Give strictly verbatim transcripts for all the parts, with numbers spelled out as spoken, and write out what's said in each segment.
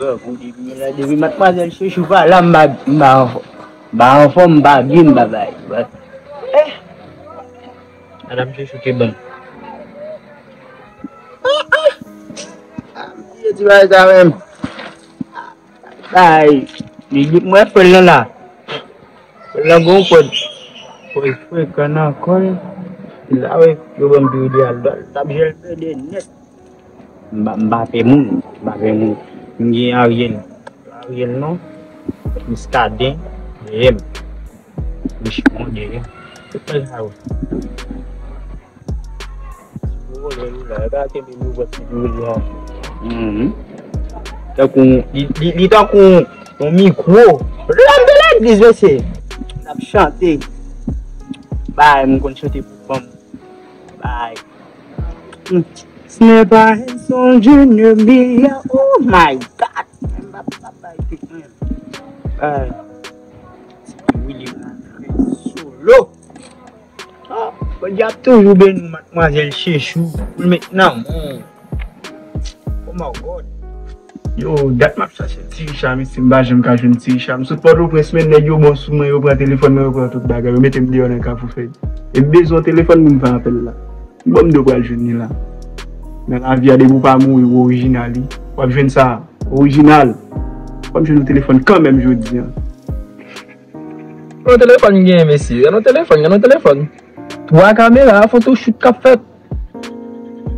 Depi matmwazèl Chechou pa la, m pa, m pa anfòm. M pa anfòm, m pa byen, m pa bay. Eh! Madanm Chechou te bon. Ah, ah! Ah, m bliye ti bagay sa menm. Ay, li di mwen frè l lan la. Frè l lan gon kòd. Kòd frekan nan kò l. La wè, yo ban m pi ideal. L ap jèl pede nèt. M pa, m pa pè moun. M pa pè moun. M gen Ariel. Ariel non. Muscadin. Dèyè m. Richemond dèyè m. Tout bagay sa yo. Ou konnen nou la, e pa kenbe nou vòt ki dwe li a. Mhm. Tankou, li, li, li tankou yon mikwo. Lòm de legliz, mesye. N ap chante. Bay, m konn chante pou fanm. Bay. Hmm. Ce n'est pas un songe, une lumière. Oh my God. M pa, pa bay tout mwen. Bay. Willy Solo. Ah, Bondye ap toujou beni w, madmwazèl Chechou, pou l met nan men w. Oh my God. Yo, dat m ap chache ti Richa, mesye, m pa janm ka jwenn ti Richa. M sot Pòtoprens, men nèg yo bon sou mwen, yo pran telefòn mwen, yo pran tout bagay, yo mete m deyò nan Kafou Fèy. E m bezwen yon telefòn pou m fè apèl la. Ki bò m dwe pral jwenn li la? Nan lavi a, depi w pa mouri, w orijinal, wi. W ap jwenn sa, orijinal. W ap jwenn yon telefòn kanmenm jodi a. Yon telefòn m genyen, mesye. Gade yon telefòn, gade yon telefòn. Twa kamera, foto shoot k ap fèt.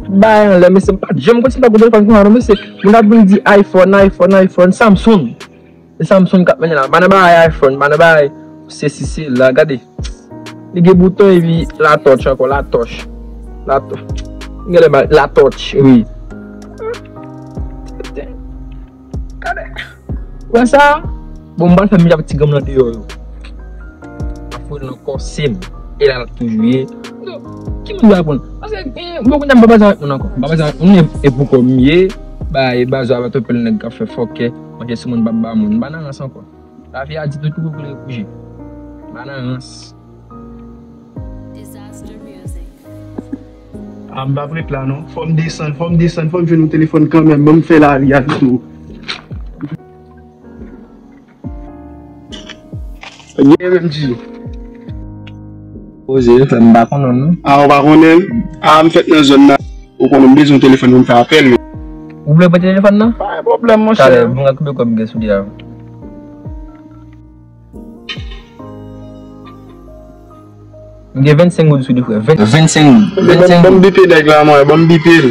Tout bagay anlè, mesye. M pa t janm konn si m t ap gon telefòn konsa non, mesye. Moun ap vin di iPhone, iPhone, iPhone, Samsung. Se Samsung k ap mennen la. M pa nan bagay iPhone, m pa nan bagay sesi sela. Gade. Li gen bouton epi latòch ankò, latòch. Latòch. Gade ba, latòch, wi. Gade. Wè sa? Bon, m pral fè miz avèk ti granmoun nan deyò yo. M ap foure l nan kò se m. E la l ap toujou ye. Ki moun yo aprann? Paske gen, bon, kounye a m pa pase avèk moun ankò. M pa pase avèk moun, e, e pou kò m ye. Ba, e bazo avèk topèl nèg k ap fè fòkè. Manje sou moun, pa ba moun. M pa nan rans ankò. Lavi a di tout kou koule kouje. M pa nan rans. Ah, m p ap ret la non. Fò m desann, fò m desann, fò m jwenn yon telefòn kanmenm. Ban m fè lari a pito. Gen menm di. Poze, frè m, m pa konnen non. Ah, ou pa konnen l? Ah, m fèt nan zòn nan. Ou konnen m bezwen yon telefòn pou m fè apèl, men. Ou vle pran telefòn nan? Pa gen pwoblèm, monchè. Talè, bon, gad konbyen kòb m gen sou li a. M gen vennsenk goud sou li, frè. Ven, vennsenk goud. Vennsenk goud. Ban m bipe nèg la, mwen. Ban m bipe l.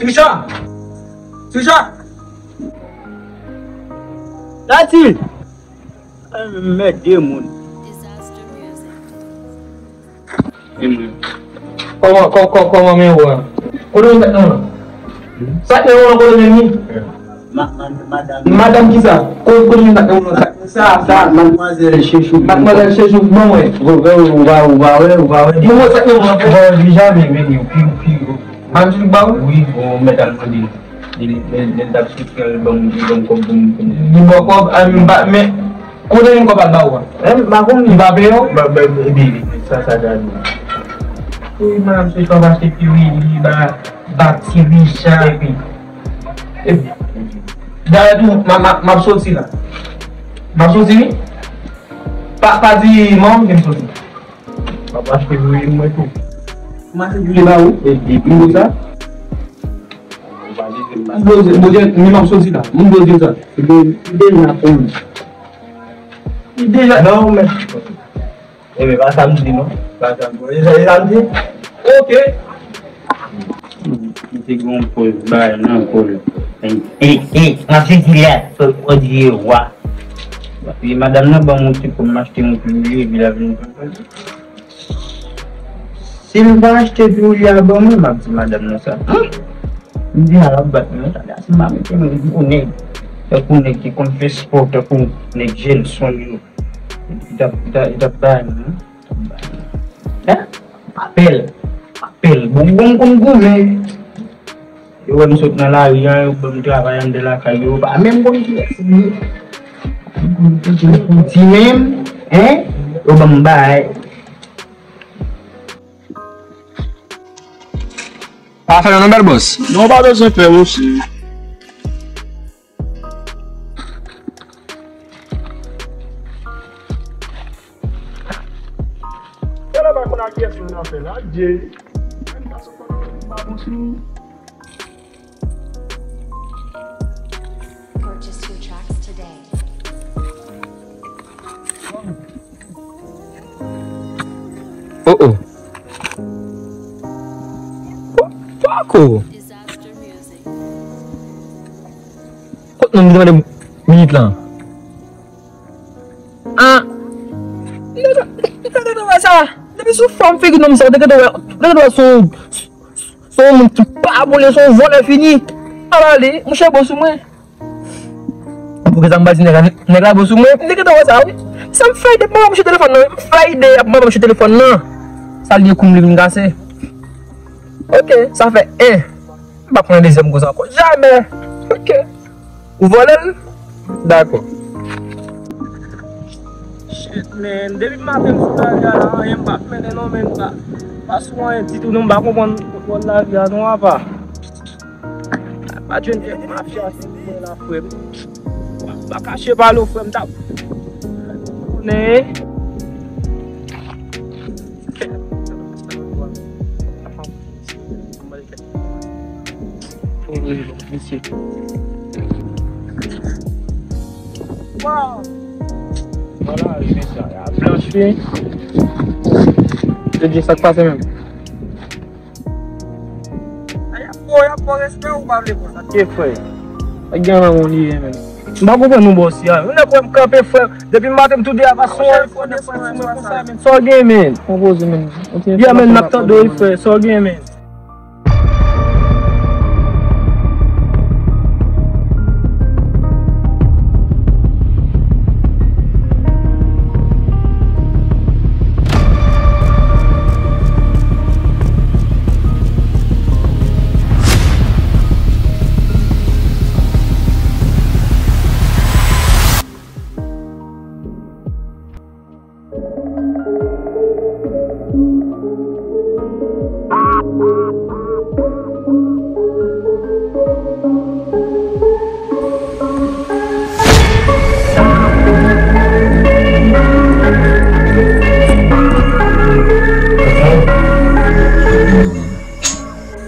Trisha! Trisha! Tati! Ay, mède moun. Kòman, kò-, kò-, kòman men ou an? Kote nou sot nan ou lan? Sa k nan ou lan kote men li? Ma-, ma-, madanm. Madanm kisa? Ko-, kote nou sot nan ou lan sa? Sa, sa. Madmwazèl Chechou. Madmwazèl Chechou, bon, wè. Ou, ou, ou pa, ou pa wè, ou pa wè. Bon, sa k nan ou lan, frè? Bon, li jamè vini, pi, pi, pi. Madam Chechou ba ou? Wi, bon, mèt al mande. Li, li, li, li t ap sou kè l ban m, li ban m kòb pou m, pou m. Li ba w kòb, a, m pa, men, kote menm kòb al ba ou a? Eh, m pa konnen. Li pa peye w? Ba, ba, epi, sa, sa gade. Wi, madam, se sa w achte pi wi, li ba, ba ti Richard. Epi, epi, dayè tou, m a, m a, m ap soti la. M ap soti wi. Pa, pa di manman m ke m soti. M ap achte diri mwen tou. M achte diri ba ou? E, e, m di sa? M poze, m poze, men m ap soti la. M poze sa. Li de-, li deja konn. Li deja. Non, men. E, men pa sa m di, non. Pa sa m di. E sa, e sa m di? Ok. M te gen yon pòz bagay nan kò l. E, e, e, m ap sezi la. Fò w di e wa. Epi madanm nan ban m yon ti kou, m achte yon pi, epi l ap vin pran. Si l pa achte pi, li a ban mwen, m ap di madanm nan sa. Hein? M di, "A l ap bat mwen, tande a, si m pa mete mwen gwo nèg, tankou nèg ki konn fè spò, tankou nèg Jenson yo." Li t ap, li t ap, li t ap bay mwen. Hein? Apèl. Apèl. Bon, bon, konn goumen. Yo wè m sot nan lari a, yo ban m travay anndan lakay yo, pa menm konn kiyès m ye. Pou di menm, hein? Yo ban m bay. Fè non, bèl bòs. Non, pa bezwen pè, monchè. Tèlè pa konn ak kiyès mwen nan fè la, Dye. Menm gason pa konn pa konn sou. Purchase your tracks today. Oh, oh. Pako. Kot non m te mande minit lan? Ah. Nèg la, nèg la te wè sa. Depi sou fòm figi nonm sa, ou te gentan wè, ou te gentan wè se yon, se yon moun ki pa bon, li se yon vòlè fini. Ala li, mouche bon sou mwen. Pou ki sa m pa di nèg la, nèg la bon sou mwen, m te gentan wè sa, wi. Sa m fè de, m pa mouche telefòn nan, wi. M fè de, m pa mouche telefòn nan. Sa l ye kou m li vin kase. Ok, sa fè en. M pa pran dezyèm kou sa ankò. Jamè. Ok. Ou vòlè l? Dakò. Shit, man. Depi maten m sou lari a la, anyen m pa t mennen non, men m pa, pa sou anyen ditou non, m pa konprann kontwòl lari a non, apa. Pa jwenn kèk mafya sou mwen la, frè m. M pa kache pale w, frè m, t ap konnen. Wow! Vwala, wi, mesye, a blanch, wi. Te di sa k pase menm. Ay, ap fò, ap fò respè, ou pa vle konsa. Ke frè? Ak gen nan moun li ye, menm. M pa konprann nou bòs ya. Ou nèk wè m kanpe, frè. Depi maten m tou de a pa sou telefòn, frè, sou mwen konsa, menm. Sa w gen, menm? Konpoze, menm. Yeah, menm, n ap tande w, frè. Sa w gen, menm?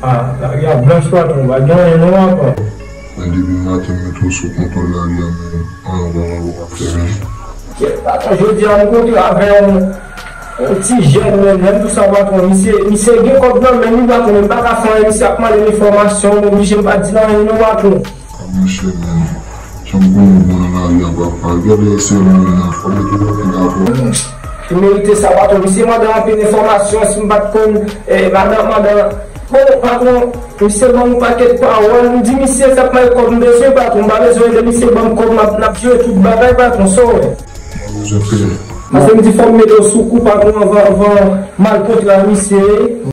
Ah, lari a blanch patwon, pa gen anyen non, apa. Men depi maten m mete w sou kontwòl lari a, men anyen w pa wè w ap fè, men. Patwon, jodi a m kontre avè yon, yon ti jèn, men, menm tou sa, patwon. Misye, misye gen kòb nan men li, patwon, men m pa ka fè anyen, misye ap mande m enfòmasyon, m oblije m pa di l anyen non, patwon. A monchè, men, jan m konnen w bon nan lari a, papa, gade sèlman, men, fò mete yon nèg avè w. Li merite sa, patwon. Misye mande anpil enfòmasyon, si m pa t konn, eh, madan, madan. Bon, patwon, misye ban m yon pakèt pawòl. M di misye, sa p mal kòb m bezwen, patwon. M pa bezwen de misye ban m kòb, m ap, n ap jere tout bagay, patwon, sa w wè. Pa bezwen pè. Paske m di fò m mete w sou kou, patwon, anvan, anvan mal kontre a misye.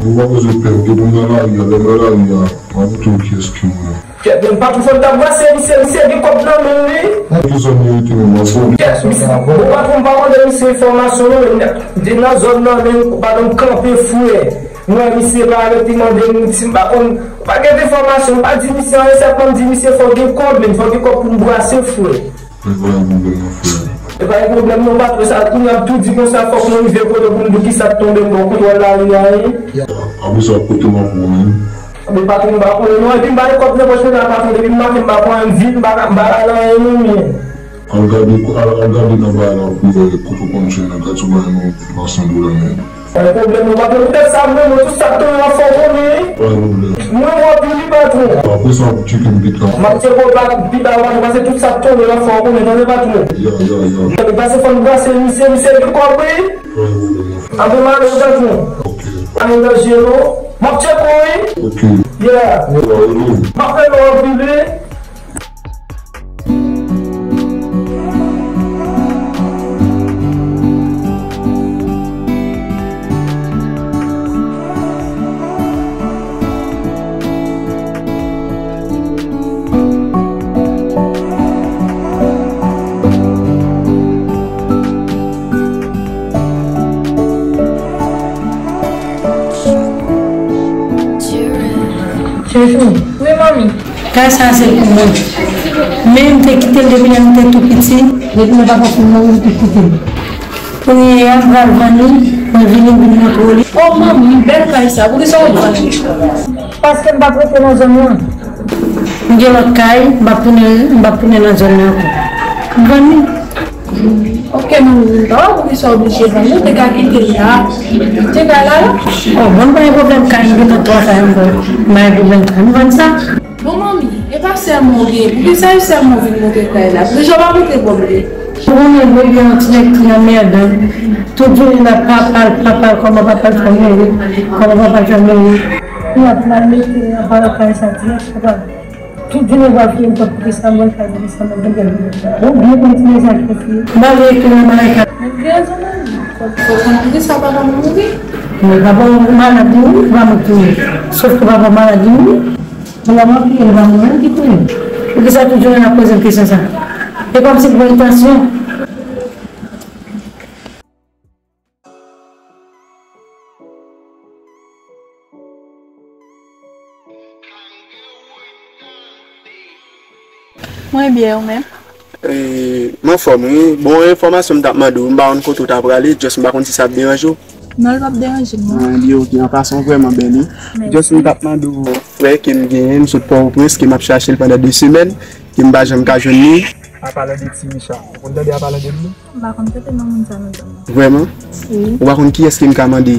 Ou pa bezwen pè, ou gen pou m nan lari a, lè m nan lari a, m ap montre w kiyès ki mwen. Kèt, men patwon, fò n ta brase misye, misye gen kòb nan men l, wi. Nan ki zòn li rete menm, w ap ba w li? Kèt, misye, bon, patwon, m pa mande misye enfòmasyon, non, men m te nan zòn nan, men m pa nan kanpe, frè. M wè misye parèt, li mande m si m pa konn, pa gen enfòmasyon, m pa di misye anyen, sèlman m di misye fò gen kòb, men fò gen kòb pou m brase, frè. Men pa gen pwoblèm non, frè. E pa gen pwoblèm non, patwon, sa kounye a m tou di konsa, fòk nou rive kote pou m di kisa k tonbe m bò kontwòl lari a, wi. Apre sa, kote m ap pran menm? Men patwon, m pa konnen non, epi m pa gen kòb nan pòch mwen la, patwon, depi maten m pa pran anyen, m pa, m pa al anyen non, men. Al gade, al, al gade nan bagay la pou wè kote w konn jwenn nan, gade sou bagay nan twa san dola, men. Pa gen pwoblèm non, patwon, poutèt sa, mwen, mwen, tout sa k tonbe la, fò w konnen. Pa gen pwoblèm. Mwen, mwen, pi li, patwon. Apre sa, w ap tcheke m pita. M ap tcheke w pa, pita, patwon, paske tout sa k tonbe la, fò w konnen, tande, patwon. Ya, ya, ya. Tande, paske fò n brase misye, misye gen kòb, wi. Pa gen pwoblèm non. Apre m ale, patwon. Ok. Pa gen danje non. M ap tcheke w, wi. Ok. Yeah. Wa, wi. M ap rele w anpil, wi. Kay sa a se pou mwen. Men m te kite l depi lè m te tou piti. Depi lè papa m mouri, m te kite l. Kounye a, m pral vann li, mwen vini, m vin montre w li. O manmi, bèl kay sa, poukisa w vann li? Paske m p ap rete nan zòn nan. M gen lòt kay, m p ap tounen, m p ap tounen nan zòn nan ankò. M vann li. Ok, manmi, m pa wè poukisa w oblije vann li, ou te ka kite l la. Ou te ka la la. O, bon, m pa gen pwoblèm kay, m gen lòt twa kay ankò. M pa gen pwoblèm kay, m vann sa. Bon, manmi, e pa sèlman w gen, poukisa e sèlman w vin montre kay la? Poukisa w pa montre bòm li? Ou konnen bebe an ti nèg ki anmèdan. Tout jounen l ap papa l, papa l, kòman papa l fè mouri, kòman papa l fè mouri. Ou ap mal mete anba kay sa, ti nèg, papa. Tout jounen w ap fè m pòt poukisa mwen fè poukisa mwen vin gade. Ou byen konn ti nèg sa ki fè. M pa vle ekri nan bagay sa. Men gen rezon, manmi. Fò, fò konn poukisa papa m mouri. Men papa w malad li wi, se pa mwen ki touye. Sof ke papa w malad li wi. Pou la m ap kriye, l pa mwen menm ki kriye. Poukisa tout jounen n ap poze m kesyon sa? E kòmsi l gen entansyon. Mwen byen, ou menm? E, m anfòm, wi. Bon, enfòmasyon m t ap mande w, m pa konn kote w ta prale, just m pa konn si sa ap deranje w. Non, l p ap deranje m, non. Ah, li ok, an pasan w vrèman bèl, wi. Mèsi. Just m t ap mande w, frè ke m genyen, m sot Pòtoprens, ke m ap chache l pandan de semèn, ke m pa janm ka jwenn li. Apalan de Ti Richa. Ou konn tande apalan de li? M pa konn kote non moun sa nan zòn nan. Vrèman? Wi. Ou pa konn kiyès ke m ka mande?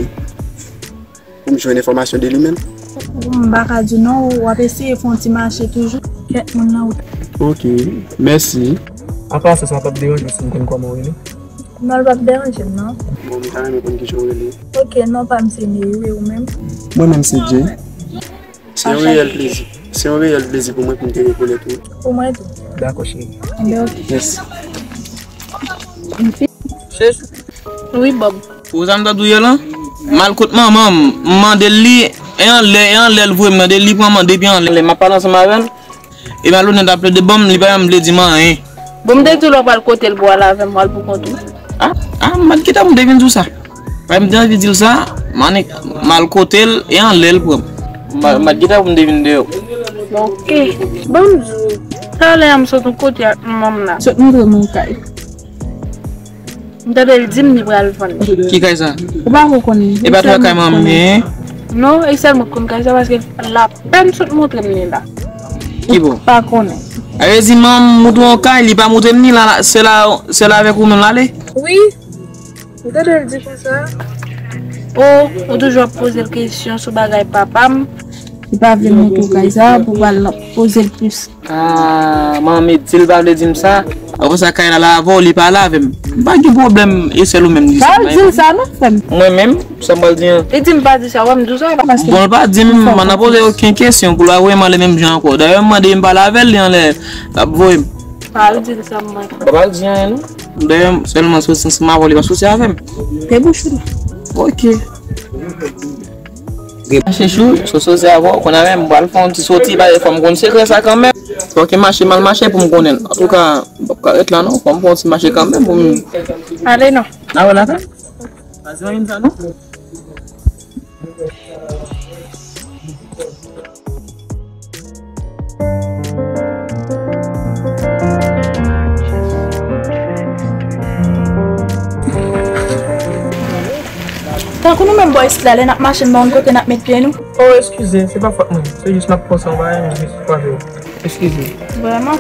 Pou m jwenn enfòmasyon de li menm? M pa ka di w non, w ap eseye fè yon ti mache toujou. Kèk moun nan wout. Ok, mèsi. Apa sa, sa p ap deranje w si m konn kòman w rele? Non, l p ap deranje m, non. Bon, m ta renmen konn kijan w rele. Ok, non pa m se Neri, e ou menm? Mwen menm se Jay. Se yon reyèl plezi. Se yon reyèl plezi pou mwen pou m te rekonèt ou. Pou mwen tou. Dakò, cheri. Enben, ok. Mèsi. Chechou. Wi, Bob. Ou sa m ta di w yè lan? M al kot manman m, m mande l li, e anlè, e anlè l voye m nan de li pran mande epi anlè. M ap pale ansanm avè l, e malonèt ap plede ban m, li pa janm vle di m anyen. Bon, m te di w lè w pral kote l pou w al avè m, w al pou kont ou. Ah, ah, m pa t gentan pou m te vin di w sa. Paske m te anvi di l sa, m annik, m al kote l, e anlè l pran m. M pa, m pa t gentan pou m te vin deyò. Ok. Ban m di w, talè a m sot yon kote ak manman m la. Sot montre m yon kay. M tande l di m li pral vann. Ki kay sa? Ou pa ko konnen. E pa twa kay manman m genyen? Non, e sèl mwen k konn kay sa paske l apèn sot montre m li la. Ki bò? Ou pa konnen. A vle di manman m montre w yon kay, li pa montre m ni la, la, sèl a, sèl avèk ou menm l ale? Wi. M tande l di konsa. O, ou toujou ap poze l kesyon sou bagay papa m. Li pa vle montre w kay sa pou w al poze l plis. Ah, manmi di l pa vle di m sa. Apre sa, kay la la avè w, li pale avè m. M pa gen pwoblèm, e sèl ou menm li. Pa di l sa non, frè m. Mwen menm, sa m pral di an. Li di m pa di sa, wè m di w sa. Bon, l pa di m, m pa nan poze okenn kesyon pou l pa voye m ale menm jan ankò. Dayè, m mande m pale avè l, li anlè, l ap voye m. Pa al di l sa, m mwen. Bon, pa al di anyen non. Dayè, sèlman soti ansanm avè w, li pa soti avè m. Fè bouch ou non. Ok. Chechou, sou soti avè w, konn avè m, m pral fè yon ti soti, paske fò m konn sekrè sa kanmenm. Fò ke mache m al mache pou m konnen l. Antouka, m p ap ka ret la non, fò m fè yon ti mache kanmenm pou m. Ale non. A wè la, pa di anyen sa non. Tankou nou menm bò isit la, lè n ap mache, n pa konn kote n ap met pye nou. Oh, eskize, se pa fòt mwen. Se jis m ap panse yon bagay, m jis kwaze w. Eskize. Vrèman?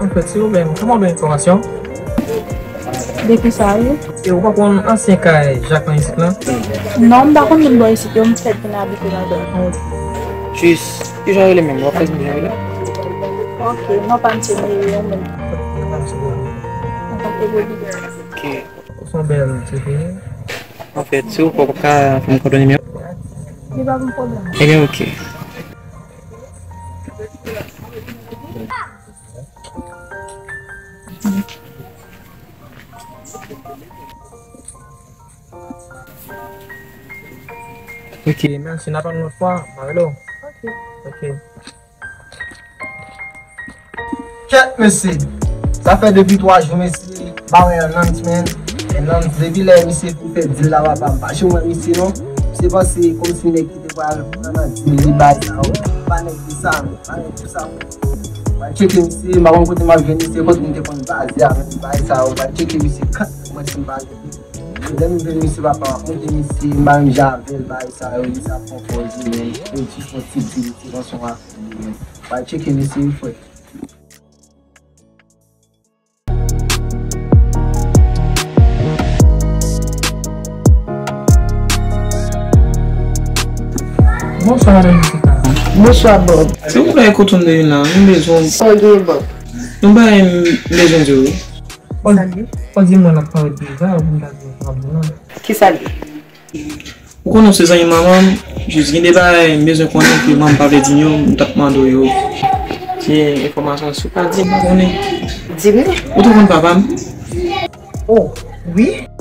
Anfèt, silvouplè, kòman w gen enfòmasyon? De kisa, wi? E ou pa konn ansyen kay Jak lan isit lan? Non, m pa konn moun bò isit yo, m fèk vin abite ladan l. Jis, kijan w rele menm? W ap fè m kijan w rele? Ok, non pa m se Meri, ou menm? Antanke Bobby. Ok. Ou se yon bèl ti fi. Anfèt, si ou pa, w p ap ka fè m kòdone nimewo? Li pa gen pwoblèm. Ebyen, ok. Ok, mèsi. N ap tann lòt fwa. M a rele w. Ok. Ok. Kèt, mesye! Sa fè depi twa jou, mesye, m pa wè Lance, man. Lance, depi lè misye fin fè dil la, papa, m pa janm wè misye, non. Misye panse kòmsi nèg ki te pral pran nan dil li bay sa yo. Pa nèg di sa, men, pa nèg di sa, men. Mwen tcheke misye, m pa konn kote m ap jwenn misye, kote m te konn baze a, men bagay sa yo, mwen tcheke misye kat mwen si m pa jwenn li. Lè m jwenn misye, papa, m ap monte misye, m pa menm jan avè l, bagay sa yo, misye ap pran pòz li, men. Yo jis yon ti di, misye pran son afè li, men. Mwen tcheke misye wi, frè. Bonswa, madan Jessica. Bonswa, Bob. Silvouplè, kote w ye la? M bezwen w. Sa w gen, Bob? Yon bagay m bezwen di w. Fò, fò di mwen l ap parèt bizar pou m ta di w sa bon nan. Kisa l ye? Ou konnen w se zanmi manman m, jis gen de bagay m bezwen konnen ke manman m pa vle di m yo, m t ap mande w yo. Se enfòmasyon si w ka di m, m pa konnen. Di m li. Ou te konn papa m? Oh, wi.